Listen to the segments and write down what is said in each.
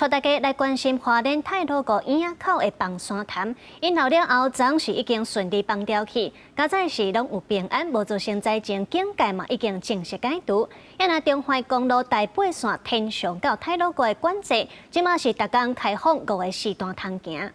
帶大家來關心花蓮太魯閣椅仔口的崩山潭，淹澇了後，昨昏是已經順利崩掉去，佳哉是攏有平安，無造成災情，警戒嘛已經正式解除。啊若中環公路台八線天祥到太魯閣的管制，這馬是逐工開放五個時段通行。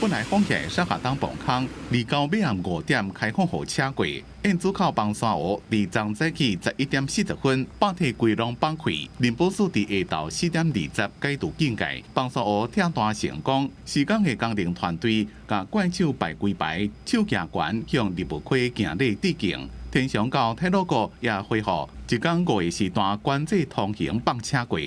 本來封起來沙下東崩空，二九尾暗5點開放予車過，燕子口崩山湖佇昨早起11點40分，壩體規攏崩開，林保署佇下晝4點20解除警戒，崩山湖拆彈成功，施工的工程團隊共怪手排規排，手舉懸向立霧溪行禮致敬。天祥到太魯閣也恢復一工五個時段管制通行放車過。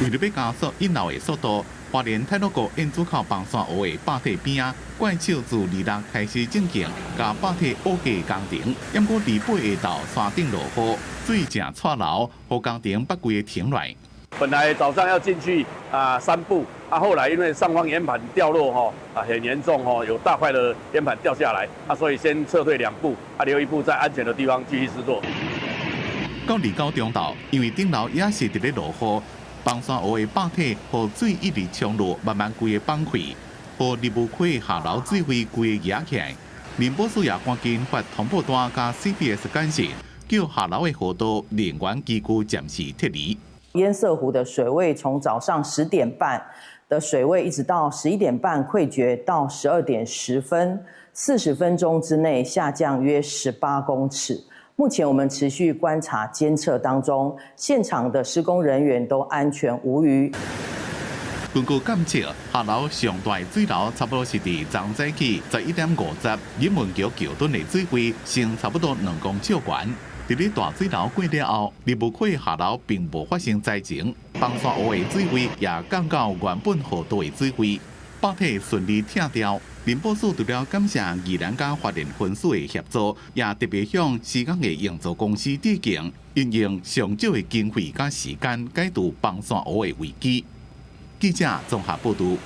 為著欲加速淹澇的速度，花蓮太魯閣燕子口崩山湖的壩體邊仔，怪手自26開始進行共壩體挖過工程。毋過28下晝山頂落雨，水正掣流，予工程捌規个停落來。本來早上要進去啊三步，啊後來因為上方岩盤掉落吼啊很嚴重吼，有大塊的岩盤掉下來，啊所以先撤退兩步，啊留一步在安全的地方繼續施作。到29中晝，因為頂樓也是佇咧落雨。崩山湖的壩體予水一直沖落，慢慢規个崩開，予立霧溪下流水位規个夯起來。林保署也趕緊發通報單佮 CPS 簡訊，叫下流的河道人員機具暫時撤離。堰塞湖的水位從早上10點半的水位，一直到11點半潰決到12點10分，40分鐘之內下降約18公尺。目前我們持續觀察監測當中，現場的施工人員都安全無虞。根據監測，下流上大水流差不多是佇昨早起11點50，仁文橋橋墩的水位升差不多2公尺懸。佇咧大水流過了後，立霧溪下流並無發生災情，崩山湖的水位也降到原本河道的水位，壩體順利拆掉。林保署除了感謝宜蘭佮花蓮分署的協助，也特別向施工的營造公司致敬，運用上少的經費佮時間解除崩山湖的危機。記者綜合報導。